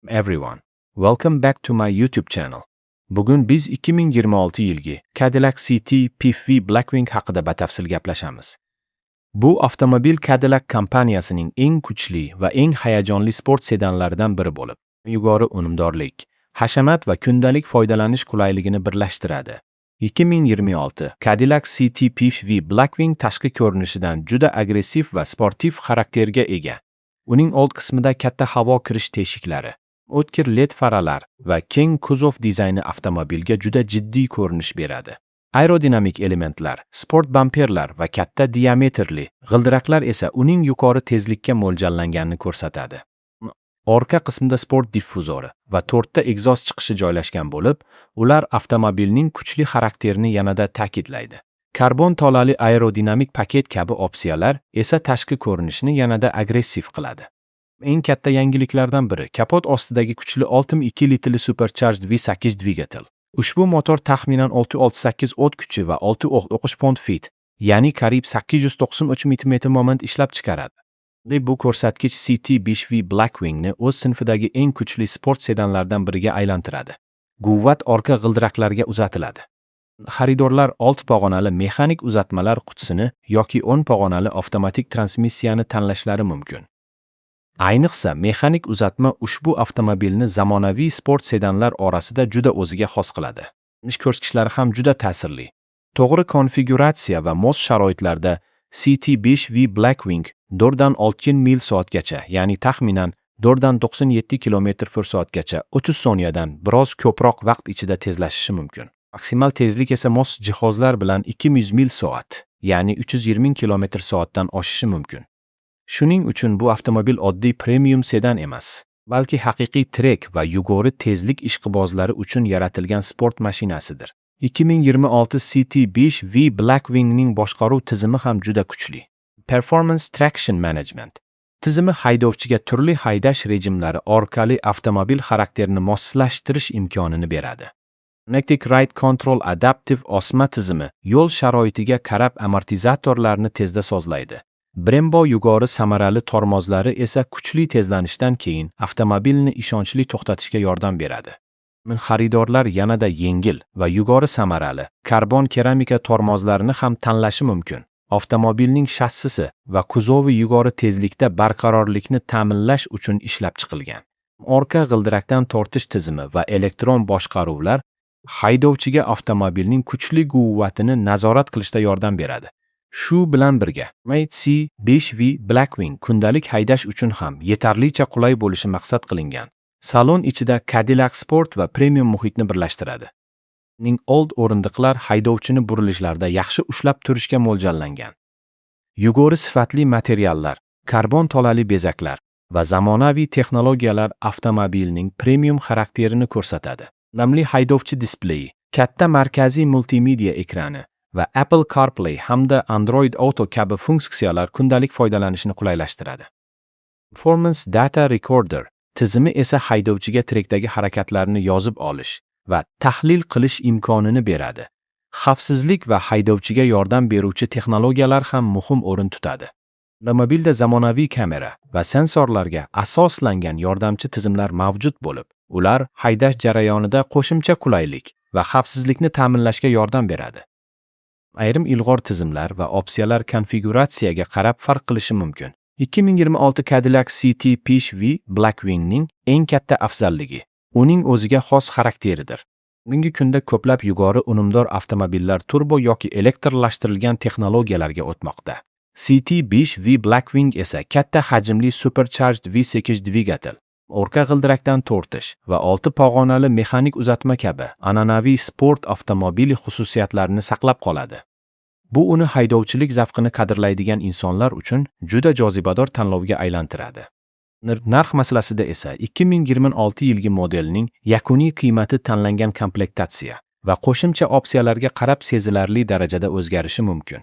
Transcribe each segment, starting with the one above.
Everyone. Welcome back to my YouTube channel. Bugun biz 2026 yilgi Cadillac CT5 Blackwing haqida batafsil gaplashamiz. Bu avtomobil Cadillac kompaniyasining eng kuchli va eng hayajonli sport sedanlaridan biri bo'lib, yuqori unumdorlik, hashamat va kundalik foydalanish qulayligini birlashtiradi. 2026 Cadillac CT5 Blackwing tashqi ko'rinishidan juda agressiv va sportiv xarakterga ega. Uning old qismida katta havo kirish teshiklari, o'tkir LED faralar va keng kuzov dizayni avtomobilga juda jiddiy ko'rinish beradi. Aerodinamik elementlar, sport bamperlar va katta diametrli g'ildiraklar esa uning yuqori tezlikka mo'ljallanganini ko'rsatadi. Orqa qismida sport diffuzori va to'rtta egzoz chiqishi joylashgan bo'lib, ular avtomobilning kuchli xarakterini yanada ta'kidlaydi. Karbon tolali aerodinamik paket kabi opsiyalar esa tashqi ko'rinishni yanada agressiv qiladi. Eng katta yangiliklardan biri kapot ostidagi kuchli 6.2 litrli supercharged V8 dvigatel. Ushbu motor taxminan 668 ot kuchi va 6.9 pound-feet, ya'ni qariyb 893 Nm moment ishlab chiqaradi. Bu ko'rsatkich CT5V Blackwingni o'z sinfidagi eng kuchli sport sedanlardan biriga aylantiradi. Quvvat orqa g'ildiraklarga uzatiladi. Xaridorlar 6 pog'onali mexanik uzatmalar qutisini yoki 10 pog'onali avtomatik transmissiyani tanlashlari mumkin. Ayniqsa, mexanik uzatma ushbu avtomobilni zamonaviy sport sedanlar orasida juda o'ziga xos qiladi. Ish ko'rsatkichlari ham juda ta'sirli. To'g'ri konfiguratsiya va mos sharoitlarda CT5V Blackwing 4.6 mil soatgacha, ya'ni taxminan 4.97 km per soatgacha 30 soniyadan biroz ko'proq vaqt ichida tezlashishi mumkin. Maksimal tezlik esa mos jihozlar bilan 200 mil soat, ya'ni 320 km soatdan oshishi mumkin. Shuning uchun bu avtomobil oddiy premium sedan emas, balki haqiqiy trek va yuqori tezlik ishqibozlari uchun yaratilgan sport mashinasidir. 2026 CT5V Blackwingning boshqaruv tizimi ham juda kuchli. Performance Traction Management tizimi haydovchiga turli haydash rejimlari orqali avtomobil xarakterini moslashtirish imkonini beradi. Connected Ride Control Adaptive osma tizimi yo'l sharoitiga qarab amortizatorlarni tezda sozlaydi. Brembo yuqori samarali tormozlari esa kuchli tezlanishdan keyin avtomobilni ishonchli to'xtatishga yordam beradi. Xaridorlar yanada yengil va yuqori samarali karbon keramika tormozlarini ham tanlashi mumkin. Avtomobilning shassisi va kuzovi yuqori tezlikda barqarorlikni ta'minlash uchun ishlab chiqilgan. Orqa g'ildirakdan tortish tizimi va elektron boshqaruvlar haydovchiga avtomobilning kuchli quvvatini nazorat qilishda yordam beradi. Shu bilan birga, CT5V Blackwing kundalik haydash uchun ham yetarlicha qulay bo'lishi maqsad qilingan. Salon ichida Cadillac sport va premium muhitni birlashtiradi. Ning old o'rindiqlar haydovchini burilishlarda yaxshi ushlab turishga mo'ljallangan. Yuqori sifatli materiallar, karbon tolali bezaklar va zamonaviy texnologiyalar avtomobilning premium xarakterini ko'rsatadi. Namli haydovchi displeyi, katta markaziy multimedia ekrani va Apple CarPlay hamda Android Auto kabi funksiyalar kundalik foydalanishni qulaylashtiradi. Performance Data Recorder tizimi esa haydovchiga trekdagi harakatlarni yozib olish va tahlil qilish imkonini beradi. Xavfsizlik va haydovchiga yordam beruvchi texnologiyalar ham muhim o'rin tutadi. Avtomobilda zamonaviy kamera va sensorlarga asoslangan yordamchi tizimlar mavjud bo'lib, ular haydash jarayonida qo'shimcha qulaylik va xavfsizlikni ta'minlashga yordam beradi. Ayrim ilg'or tizimlar va opsiyalar konfiguratsiyaga qarab farq qilishi mumkin. 2026 Cadillac CT5V Blackwingning eng katta afzalligi uning o'ziga xos xarakteridir. Bugungi kunda ko'plab yuqori unumdor avtomobillar turbo yoki elektrlashtirilgan texnologiyalarga o'tmoqda. CT5V Blackwing esa katta hajmli supercharged V8 dvigatel, orqa g'ildirakdan tortish va 6 pog'onali mexanik uzatma kabi an'anaviy sport avtomobili xususiyatlarini saqlab qoladi. Bu uni haydovchilik zavqini qadrlaydigan insonlar uchun juda jozibador tanlovga aylantiradi. Narx masalasida esa 2026 yilgi modelning yakuniy qiymati tanlangan komplektatsiya va qo'shimcha opsiyalarga qarab sezilarli darajada o'zgarishi mumkin.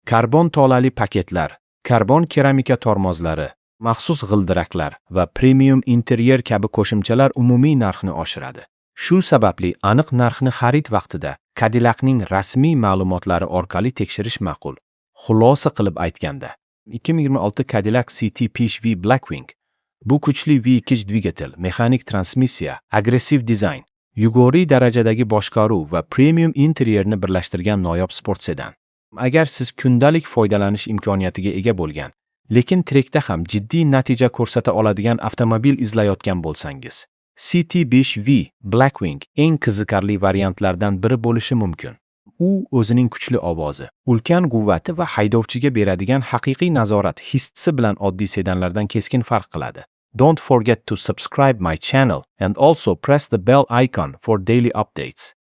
Karbon tolali paketlar, karbon keramika tormozlari, maxsus g'ildiraklar va premium interyer kabi qo'shimchalar umumiy narxni oshiradi. Shu sababli aniq narxni xarid vaqtida Cadillacning rasmiy ma'lumotlari orqali tekshirish ma'qul. Xulosa qilib aytganda, 2026 Cadillac CT5V Blackwing Bu kuchli V2 dvigatel, mexanik transmissiya, agressiv dizayn, yuqori darajadagi boshqaruv va premium interyerni birlashtirgan noyob sport sedan. Agar siz kundalik foydalanish imkoniyatiga ega bo'lgan, lekin trekda ham jiddiy natija ko'rsata oladigan avtomobil izlayotgan bo'lsangiz, CT5V Blackwing eng qiziqarli variantlardan biri bo'lishi mumkin. U o'zining kuchli ovozi, ulkan quvvati va haydovchiga beradigan haqiqiy nazorat hissi bilan oddiy sedanlardan keskin farq qiladi. Don't forget to subscribe my channel and also press the bell icon for daily updates.